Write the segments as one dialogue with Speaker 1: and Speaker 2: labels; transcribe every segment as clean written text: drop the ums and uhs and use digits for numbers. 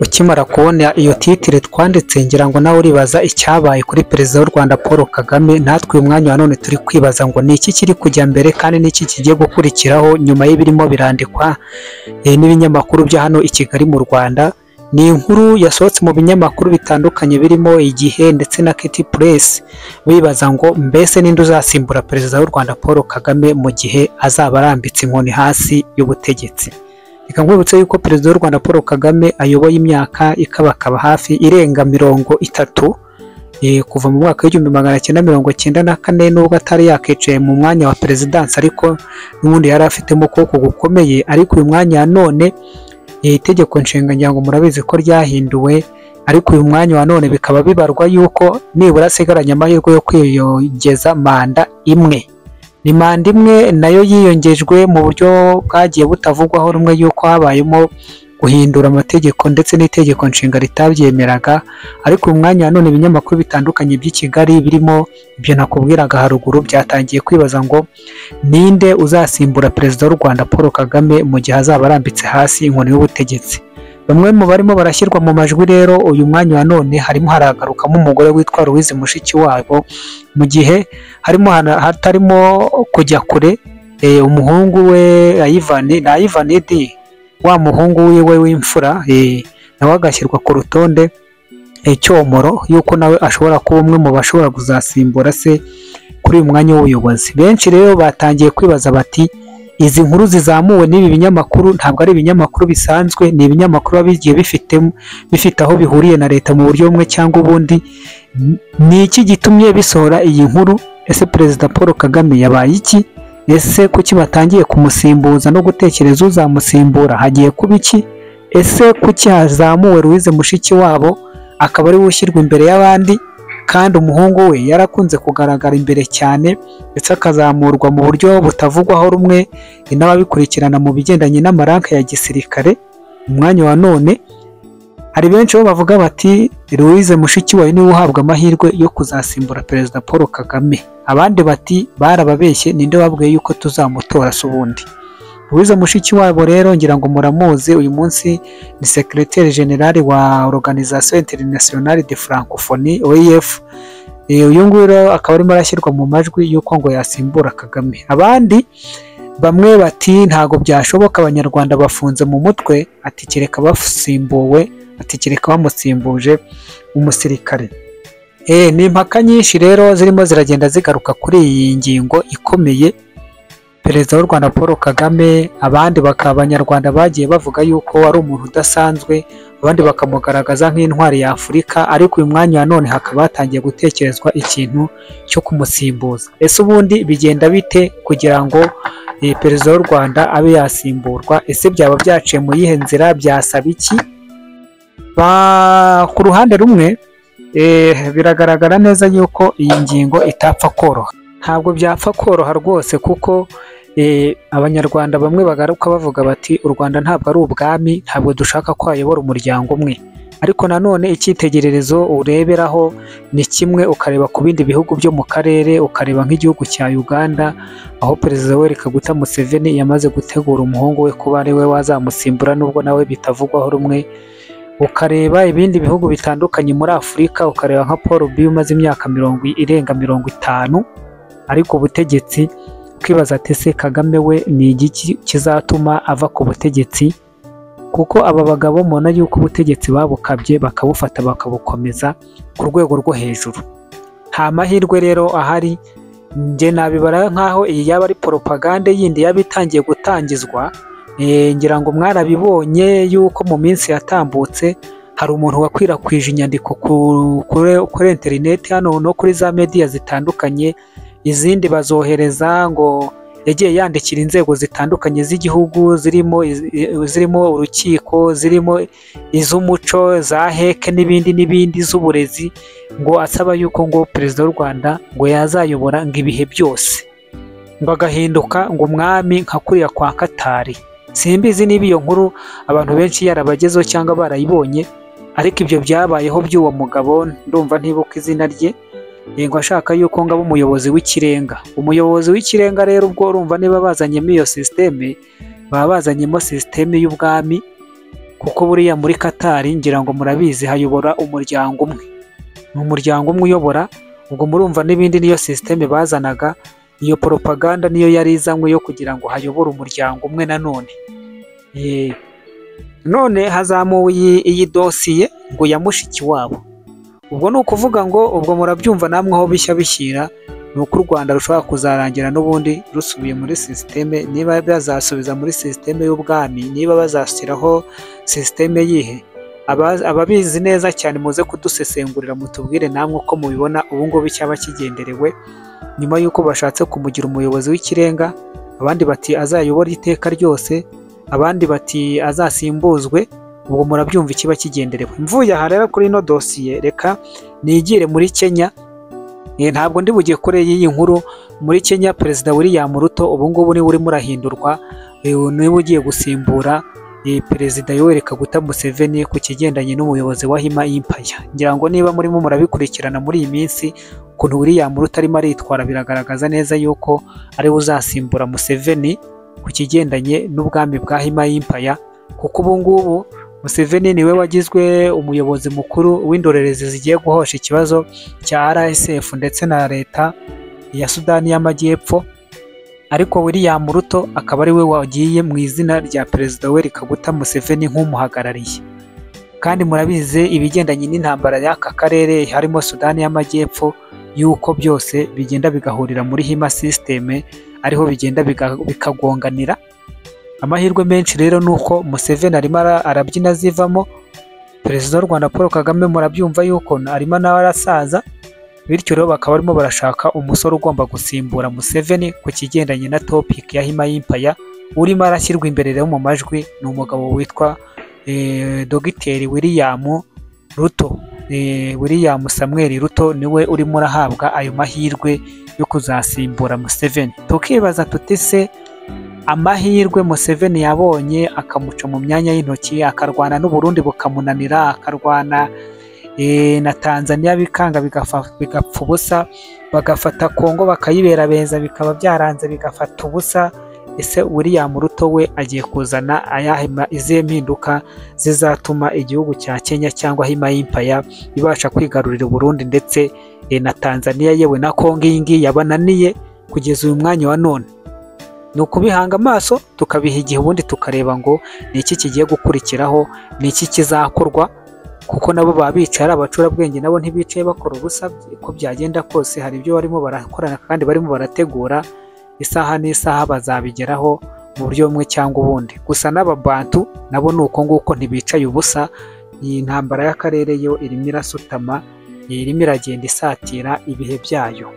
Speaker 1: Ukimara kubona iyo titre twanditse, ngira ngo nawe uribaza icyabaye kuri Perezida w'u Rwanda Paul Kagame. Natwe uyu mwanya wa none turi kwibaza ngo ni iki kiri kujya mbere kandi ni iki kigiye gukurikiraho nyuma y'ibirimo birandikwa n'ibinyamakuru bya hano i Kigali mu Rwanda. Ni inkuru yasohotse mu binyamakuru bitandukanye birimo Igihe ndetse na KT Press, bibaza ngo mbese ninde uzasimbura Perezida w'u Rwanda Paul Kagame mu gihe azaba arambitse inkoni hasi y'ubutegetsi. Reka nkwibutse yuko Perezida w'u Rwanda Paul Kagame ayoboye imyaka ikabakaba hafi irenga 30, kuva mu mwaka w'1994, nubwo atari yakicaye mu mwanya wa perezidansi, ariko n'ubundi yari afitemo ukuboko gukomeye. Ariko uyu mwanya wa none, itegeko nshinga ngira ngo murabizi ko ryahinduwe, ariko uyu mwanya wa none bikaba bibarwa yuko nibura asigaranye amahirwe yo kwiyongeza manda imwe. Ni manda imwe nayo yiyongejwe mu buryo bwagiye butavugwaho rumwe, yuko habayemo guhindura amategeko ndetse n'itegeko nshinga ritabyemeraga. Ariko uyu mwanya wa none ibinyamakuru bitandukanye by'i Kigali birimo ibyo nakubwiraga haruguru byatangiye kwibaza ngo ninde uzasimbura Perezida w'u Rwanda Paul Kagame mu gihe azaba arambitse hasi inkoni y'ubutegetsi. Bamwe mu barimo barashyirwa mu majwi rero uyu mwanya wa none harimo haragarukamo umugore witwa Louise Mushikiwabo, mu gihe harimo hatarimo kujya kure umuhungu we Ivan na Ivan D, wa muhungu wiwe w'imfura, nawe agashyirwa ku rutonde cyomoro yuko nawe ashobora kuba umwe mu bashobora kuzasimbura se kuri uyu mwanya w'ubuyobozi. Benshi rero batangiye kwibaza bati izi nkuru zizamuwe n'ibi binyamakuru ntabwo ari ibinyamakuru bisanzwe, ni ibinyamakuru bigiye bifite aho bihuriye na leta mu buryo bumwe cyangwa ubundi. Ni iki gitumye bisohora iyi nkuru? Ese Perezida Paul Kagame yabaye iki? Ese kuki batangiye kumusimbuza no gutekereza uzamusimbura? Hagiye kuba iki? Ese kuki hazamuwe Louise Mushikiwabo akaba ari we ushyirwa imbere y'abandi, kandi umuhungu we yarakunze kugaragara imbere cyane ndetse akazamurwa mu buryo butavugwaho rumwe n'ababikurikirana mu bigendanye n'amaranka ya gisirikare? Umwanya wa none hari benshi bo bavuga bati Louise Mushikiwabo niwe uhabwa amahirwe yo kuzasimbura Perezida Paul Kagame. Abandi bati barababeshye, ninde wabwiye yuko tuzamutora se ubundi? Louise Mushikiwabo rero ngira ngo muramuzi, uyu munsi ni Secrétaire Général wa Organisation Internationale de Francophonie OIF. Uyu nguyu rero akaba arimo arashyirwa mu majwi yuko ngo yasimbura Kagame. Abandi bamwe bati ntago byashoboka, abanyarwanda bafunze mu mutwe, ati kereka basimbuwe, ati kereka bamusimbuje umusirikare. Ni impaka nyinshi rero zirimo ziragenda zigaruka kuri iyi ngingo ikomeye. Perezida w'u Rwanda Paul Kagame, abandi bakaba abanyarwanda bagiye bavuga yuko ari umuntu udasanzwe, abandi bakamugaragaza nk'intwari ya Afurika, ariko uyu mwanya wa none hakaba hatangiye gutekerezwa ikintu cyo kumusimbuza. Ese ubundi bigenda bite kugira ngo Perezida w'u Rwanda abe yasimburwa? Ese byaba byaciye mu yihe nzira? Byasaba iki? Ku ruhande rumwe biragaragara neza yuko iyi ngingo itapfa koroha. Ntabwo byapfa koroha rwose, kuko abanyarwanda bamwe bagaruka bavuga bati u Rwanda ntabwo ari ubwami, ntabwo dushaka ko hayobora umuryango umwe. Ariko nanone icyitegererezo ureberaho ni kimwe, ukareba ku bindi bihugu byo mu karere, ukareba nk'igihugu cya Uganda, aho Perezida Yoweri Kaguta Museveni yamaze gutegura umuhungu we kuba ari we wazamusimbura, nubwo nawe bitavugwaho rumwe. Ukareba ibindi bihugu bitandukanye muri Afurika, ukareba nka Paul Biya umaze imyaka irenga 50 ariko ubutegetsi, ukibaza ati ese Kagame we ni igiki kizatuma ava ku butegetsi? Kuko aba bagabo mubona yuko ubutegetsi babukabye bakabufata bakabukomeza ku rwego rwo hejuru. Nta mahirwe rero ahari, njye nabibara nkaho iyi yaba ari propagande yindi yaba itangiye gutangizwa. Ngira ngo mwarabibonye yuko mu minsi yatambutse hari umuntu wakwirakwije inyandiko kuri interineti hano no kuri za media zitandukanye, izindi bazohereza ngo yagiye yandikira inzego zitandukanye z'igihugu, zirimo urukiko, zirimo iz'umuco, za heke n'ibindi n'ibindi, z'uburezi, ngo asaba yuko ngo Perezida w'u Rwanda ngo yazayobora ngo ibihe byose, ngo agahinduka ngo umwami nka kuriya kwa Katari. Simbizi niba iyo nkuru abantu benshi yarabagezeho cyangwa barayibonye, ariko ibyo byabayeho by'uwo mugabo, ndumva ntibuka izina rye, ngo ashaka yuko ngaba umuyobozi w'ikirenga. Umuyobozi w'ikirenga rero ubwo urumva niba bazanyemo iyo systeme, baba bazanyemo systeme y'ubwami, Kuko buriya muri Katari, ngira ngo murabizi, hayobora umuryango umwe, ni umuryango umwe uyobora. Ubwo murumva n'ibindi, niyo système bazanaga, iyo propaganda niyo yari izanywe yo kugira ngo hayobore umuryango umwe nanone. None hazamuwe iyi dosiye ngo ya mushiki wabo. Ubwo ni ukuvuga ngo, ubwo murabyumva namwe aho bishya bishyira, ni uko u Rwanda rushobora kuzarangira n'ubundi rusubiye muri système, niba bazasubiza muri système y'ubwami, niba bazashyiraho système yihe. Ababizi neza cyane muze kudusesengurira, mutubwire namwe uko mubibona. Ubu ngubu icyaba kigenderewe nyuma y'uko bashatse kumugira umuyobozi w'ikirenga, abandi bati azayobora iteka ryose, abandi bati azasimbuzwe. Ubwo murabyumva ikiba kigenderewe. Mvuye aha rero kuri ino dosiye, reka nigire muri Kenya. Ntabwo ndi bugiye kure y'iyi nkuru. Muri Kenya, Perezida William Ruto ubu ngubu niwe urimo urahindurwa, niwe ugiye gusimbura Perezida Yoweri Kaguta Museveni ku kigendanye n'umuyobozi wa Hima Empire. Ngira ngo niba murimo murabikurikirana muri iyi minsi, ukuntu William Ruto arimo aritwara biragaragaza neza yuko ariwe uzasimbura Museveni ku kigendanye n'ubwami bwa Hima Empire, kuko ubu ngubu Museveni niwe wagizwe umuyobozi mukuru w'indorerezi zigiye guhosha ikibazo cya RSF ndetse na leta ya Sudani y'Amajyepfo, ariko William Ruto akaba ari we wagiye mu izina rya Perezida Yoweri Kaguta Museveni nk'umuhagarariye. Kandi murabizi ibigendanye n'intambara y'aka karere harimo Sudani y'Amajyepfo, yuko byose bigenda bigahurira muri Hima system, ariho bigenda bikagonganira. Amahirwe menshi rero ni uko Museveni arimo arabyina azivamo. Perezida w'u Rwanda Paul Kagame murabyumva yuko arimo nawe arasaza, bityo rero bakaba barimo barashaka umusore ugomba gusimbura Museveni ku kigendanye na topic ya Hima Empire. Urimo arashyirwa imbere rero mu majwi ni umugabo witwa Dogiteri William Ruto. William Samuel Ruto niwe urimo urahabwa ayo mahirwe yo kuzasimbura Museveni. Tukibaza tuti se amahirwe Museveni yabonye akamuca mu myanya y'intoki, akarwana n'u Burundi bukamunanira, akarwana na Tanzania bikanga bigapfa ubusa, bagafata Kongo bakayibera beza bikaba byaranze bigafata ubusa, ese William Ruto we agiye kuzana ayahe, izihe mpinduka zizatuma igihugu cya Kenya cyangwa Hima Empire ibasha kwigarurira Burundi ndetse na Tanzania, yewe na Kongo iyi ngiyi yabananiye kugeza uyu mwanya wa none? Ni ukubihanga amaso tukabiha igihe, ubundi tukareba ngo ni iki kigiye gukurikiraho, ni iki kizakorwa, kuko nabo baba bicaye ari abacurabwenge, nabo ntibicaye bakora ubusa. Uko byagenda kose hari ibyo barimo barakorana kandi barimo barategura, isaha n'isaha bazabigeraho mu buryo bumwe cyangwa ubundi. Gusa n'ababantu nabo ni uko nguko, ntibicaye ubusa. Iyi ntambara y'akarere yo irimo irasutama, irimo iragenda isatira ibihe byayo.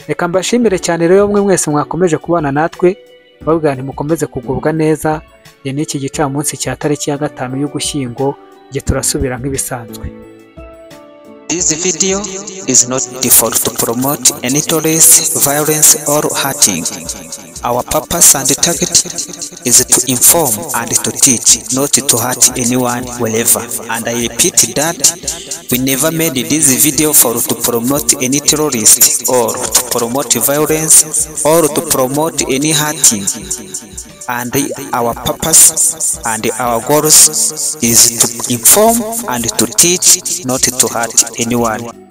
Speaker 1: Reka mbashimire cyane rero mwe mwese mwakomeje kubana natwe, babwira nti mukomeze kugubwa neza. N'iki gicamunsi cya tariki ya 5 y'Ugushyingo, njye turasubira nk'ibisanzwe.
Speaker 2: This video is not for to promote any terrorist, violence or hurting. Our purpose and target is to inform and to teach, not to hurt anyone wherever. And I repeat that we never made this video for to promote any terrorist or to promote violence or to promote any hurting. And our purpose and our goals is to inform and to teach, not to hurt anyone.